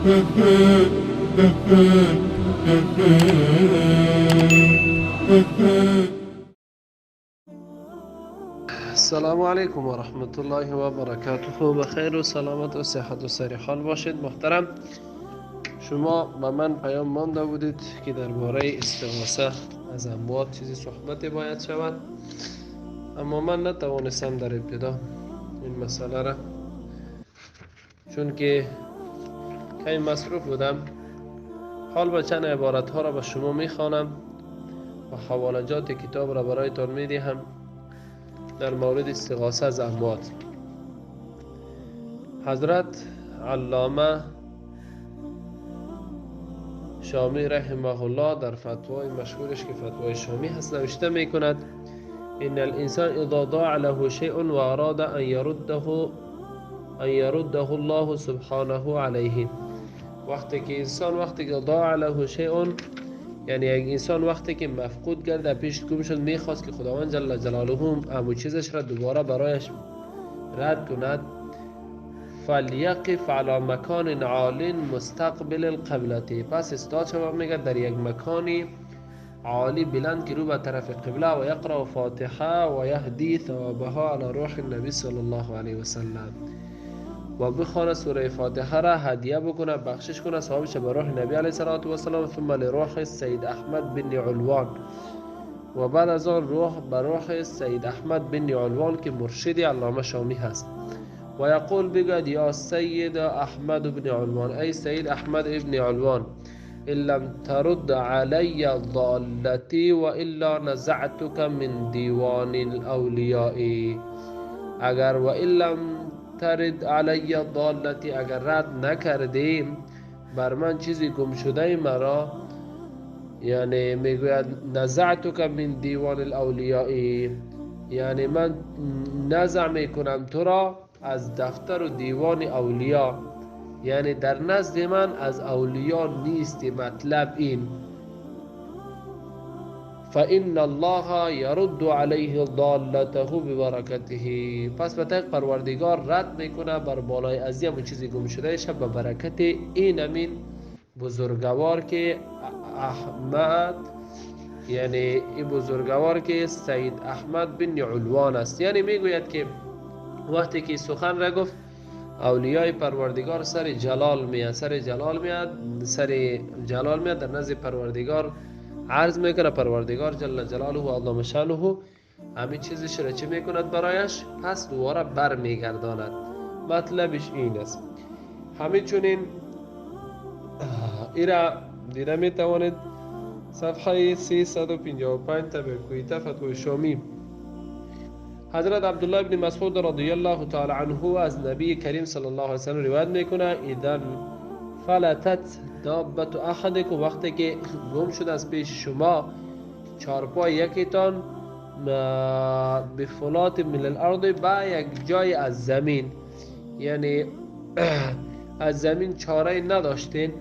السلام علیکم و رحمت الله و برکاته. بخیر و سلامت و صحت و سر حال باشید. محترم شما به من پیام مانده بودید که درباره استغاثه از اموات چیزی صحبت باید شود، اما من نتوانستم در ابتدا این مسئله را، چون که کمی مصروف بودم. حال با چند عبارت ها را به شما میخوانم و حوالجات کتاب را برایتان میدهم در مورد استغاثه از اموات. حضرت علامه شامی رحمه الله در فتوای مشهورش که فتوای شامی هست نوشته میکند: ان الانسان اذا ضاع له شیء و اراد ان يرده الله سبحانه علیه. وقتی که انسان وقتی که ضاع له شیء، یعنی یک انسان وقتی که مفقود گرده پیش گم شد، میخواست که خداوند جل جلاله امو چیزش را دوباره برایش رد کند، فلیقف علی مکان عال مستقبل القبلة. پس استاد شما میگه در یک مکانی عالی بلند که رو به طرف قبله، و یقرأ فاتحه و یهدی ثوابها علی روح النبی صلی الله علیه و سلم، و بخوانه سوره فاتحه را هدیه بکنه، بخشش کنه ثوابش به روح نبی علیه الصلاة والسلام، ثم لروح سید احمد بن علوان، و بعد از آن روح به روح سید احمد بن علوان که مرشد علامه شامی هست، و یقول بگوید: یا سید احمد بن علوان، ای سید احمد ابن علوان، ان لم ترد علی ضالتی و الا نزعتک من دیوان الاولیاء. اگر و ان لم ترد علی ضالتی، اگر رد نکردیم بر من چیزی گم شده مرا، یعنی میگوید نزعتک من دیوان الاولیاء، یعنی من نزع میکنم تو را از دفتر و دیوان اولیا، یعنی در نزد من از اولیا نیستی. مطلب این فإن الله يرد علیه ضالته ببرکته. پس به تحقیق پروردگار رد میکنه بر بالای از یه چیزی گم شده شب به برکت این امین بزرگوار که احمد، یعنی این بزرگوار که سید احمد بن علوان است. یعنی میگوید که وقتی که سخن را گفت، اولیای پروردگار سر جلال میاد، سر جلال میاد، سر جلال میاد، در نزد پروردگار عرض میکنه، پروردگار جل جلاله و عظم شانه همین چیزش را چه میکند برایش؟ پس دوباره بر میگرداند. مطلبش این است. همین چونین ایرا دیده میتوانید صفحه 355 طبع کویته فتوی شامی. حضرت عبدالله ابن مسعود رضی الله تعالی عنه از نبی کریم صلی الله علیه وسلم روایت میکنه: اذا فلتت دابت احدکم، وقتی که گم شد از پیش شما چارپای یکیتان، به فلات من الارض، با یک جای از زمین، یعنی از زمین چاره نداشتین،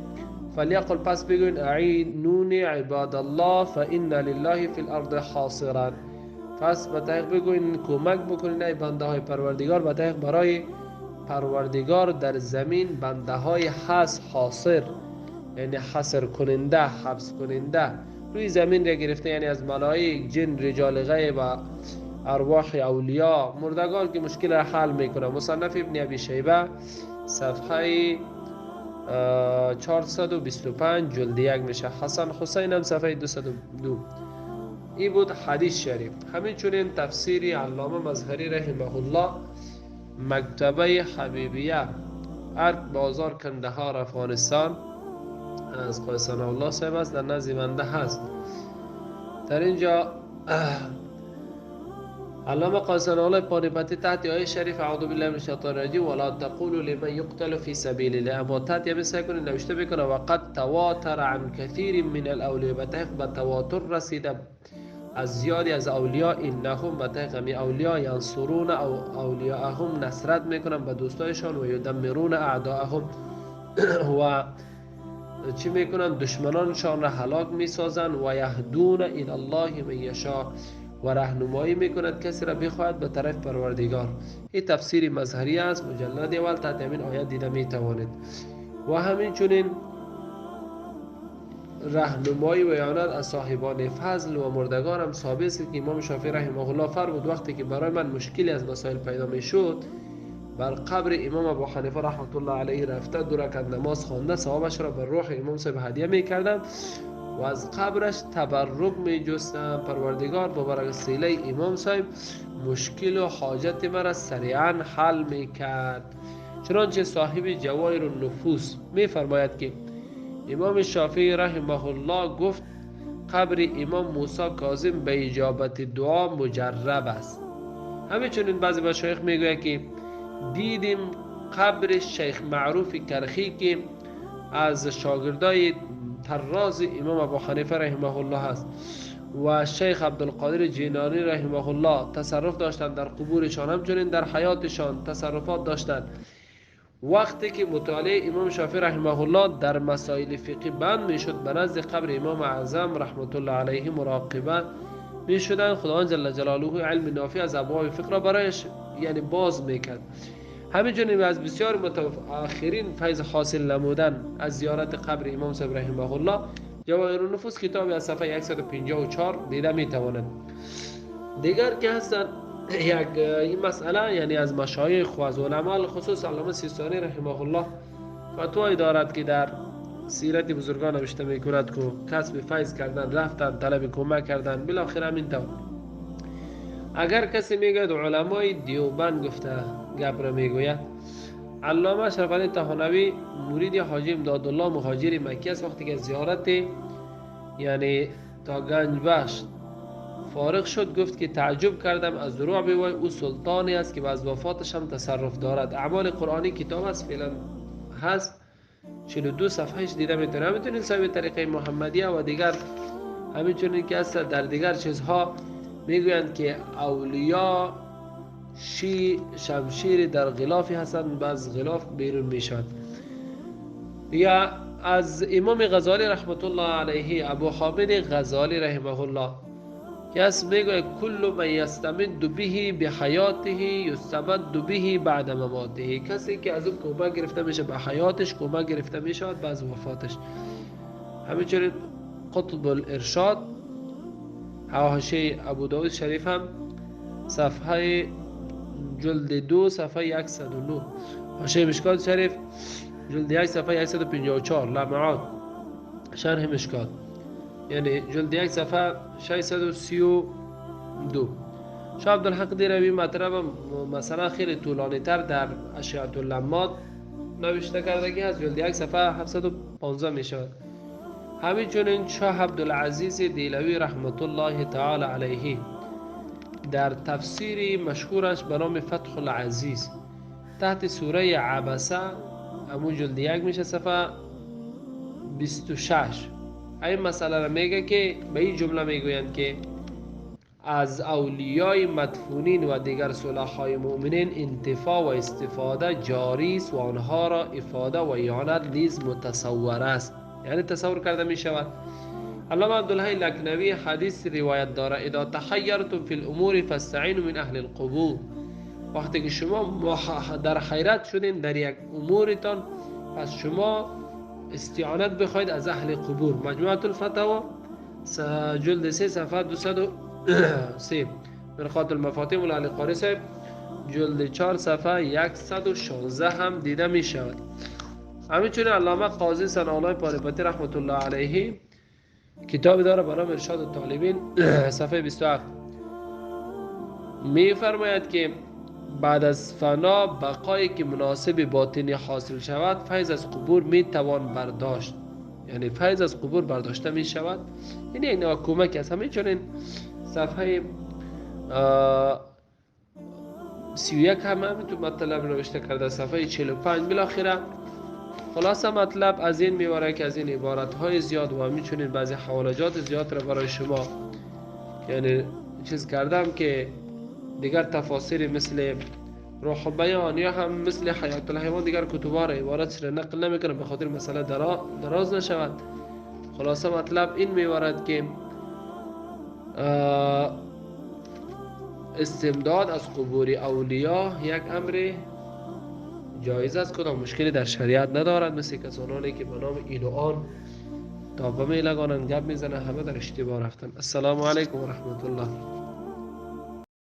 فلیقل، پس بگوین اعینونی عباد الله فان لله فی الارض حاصرا. پس به تحقیق بگوین کمک بکنین ای بنده های پروردگار، به تحقیق برای پروردگار در زمین بنده های هست حاصر، یعنی حصر کننده، حبس کننده، روی زمین را گرفته، یعنی از ملائک، جن، رجال غیب و ارواح اولیا، مردگان که مشکل را حل میکنه. مصنف ابن ابی شیبه صفحه 425 جلد 1 میشه. حسن حسین هم صفحه 202. این بود حدیث شریف. همین چنین تفسیر علامه مظهری رحمه الله، مکتبه حبیبیه، ارک بازار کندهار افغانستان، از قاسم الله صاحب است، در نزد بنده هست. در اینجا علامه قاسم الله پانیپتی تحت آیه شریف اعوذ بالله من الشیطان الرجیم ولا تقولوا لمن یقتل فی سبیل الله، اما تحت یه سعی کنید نوشته بکنه وقد تواتر عن کثیر من الاولیاء، به تحقیق به تواتر رسیده از زیادی از اولیا، انهم به تحقیق اولیا ینصرون او اولیاءهم، نصرت میکنن به دوستایشان، و یدمرون اعداءهم، و چی میکنن؟ دشمنانشان را هلاک میسازن، و یهدون الی الله من یشاء، و راهنمایی میکند کسی را بخواهد به طرف پروردگار. این تفسیر مظهری است، مجلد اول، تحت همین آیت دیده میتوانید. و همین چنین راهنمایی و اعانت از صاحبان فضل و مردگان هم ثابت است که امام شافعی رحمه الله فرمود وقتی که برای من مشکلی از مسائل پیدا می شد بر قبر امام ابو حنیفه رحمت الله علیه رفته 2 رکعت نماز خوانده ثوابش را بر روح امام صاحب هدیه می کردم و از قبرش تبرک می جستم. پروردگار با وسیله امام صاحب مشکل و حاجت مرا سریعا حل می کرد. چنانچه صاحب جواهر النفوس می فرماید که امام شافعی رحمه الله گفت قبر امام موسی کاظم به اجابت دعا مجرب است. همچنین بعضی مشایخ میگوید که دیدیم قبر شیخ معروف کرخی که از شاگردای طراز امام ابو حنیفه رحمه الله است و شیخ عبدالقادر جیلانی رحمه الله تصرف داشتند در قبورشان، همچنین در حیاتشان تصرفات داشتند. وقتی که مطالعه امام شافعی رحمه الله در مسائل فقهی بند میشد به نزد قبر امام اعظم رحمت الله علیه مراقبه میشدند. خداوند جل جلاله علم نافع از ابواب فقه را برایش یعنی باز میکرد. همینچنین از بسیار متأخرین فیض حاصل نمودن از زیارت قبر امام صاحب رحمه الله. جواهر النفوس کتابی از صفحه 154 دیده میتواند. دیگر که هستند یک این مسئله یعنی از مشایخ و از علما خصوص علامه سیستانی رحمه الله فتوای دارد که در سیرت بزرگان نوشته میکند که کسب فیض کردن، رفتن، طلب کمک کردن، بالاخره همین طور. اگر کسی میگوید علمای دیوبند گفته گپ را میگوید، علامه اشرف علی تهانوی مرید حاجی امدادالله مهاجر مکی است. وقتی که زیارت یعنی تا گنج بخش فارغ شد گفت که تعجب کردم از رعب وی، او سلطانی است که از وفاتش هم تصرف دارد. اعمال قرآنی کتاب است فعلا هست 42 صفحهش دیده میتونه. همینطور صاحب طریقه محمدیه و دیگر همینطور که است در دیگر چیزها میگویند که اولیا شمشیر در غلافی هستند باز غلاف بیرون میشود. یا از امام غزالی رحمت الله علیه ابو حامد غزالی رحمه الله که اس میگوید کل من یستمد به بحیاته یستمد به بعد مماته، کسی که از او کمک گرفته میشه به حیاتش کمک گرفته میشود بعد وفاتش. همینطور قطب الارشاد حاشیه ابو داود شریف هم صفحه جلد 2 صفحه 109، حاشیه مشکات شریف جلد 1 صفحه 154، لمعات شرح مشکات یعنی جلد 1 صفحه 632. شاه عبدالحق دیروی مطلب مثلا خیلی طولانی تر در اشعة اللمات نوشته کرده که از جلد 1 صفحه 715 می شود. همینچنین شاه عبدالعزیز دیلوی رحمت الله تعالی علیه در تفسیر مشهورش به نام فتح العزیز تحت سوره عبسه همون جلد 1 میشه صفحه 26 این مسئله را میگه که به این جمله میگویند که از اولیای مدفونین و دیگر صلحای مؤمنین انتفاع و استفاده جاری است و آنها را افاده و اعانت نیز متصور است، یعنی تصور کرده می شود. علامه عبدالحی لکنوی حدیث روایت داره اذا تحیرتم فی الامور فاستعینوا من اهل القبور، وقتی که شما در حیرت شدین در یک امورتان پس شما استعانت بخواید از اهل قبور. مجموعه الفتاوی جلد 3 صفحه 203، مرقات المفاتيح مولا قاری صاحب جلد 4 صفحه 116 هم دیده می شود. همینچنین علامه قاضی ثناءالله پاریپتی رحمت الله علیه کتاب داره به نام ارشاد الطالبین صفحه 27 می فرماید که بعد از فنا بقایی که مناسب باطنی حاصل شود فیض از قبور می توان برداشت، یعنی فیض از قبور برداشته می شود، یعنی یک نوع کمک است. همینچنین صفحه 31 هم همینطور مطلب نوشته کرده، صفحه 45. بالاخره خلاصه مطلب از این میواره که از این عبارت های زیاد و همینچنین بعضی حوالجات زیاد را برای شما یعنی چیز کردم که دیگر تفاسیر مثل روح بیان یا هم مثل حیات الحیوان دیگر کتبا را عبارت را نقل نمیکنم به خاطر مسئله دراز نشود. خلاصه مطلب این میوارد که استمداد از قبور اولیا یک امر جایز است، کدام مشکلی در شریعت ندارد. مثل کسانانی که به نام این و آن تابه میلگانند، گپ میزنن، همه در اشتباه رفتن. السلام علیکم و رحمت الله.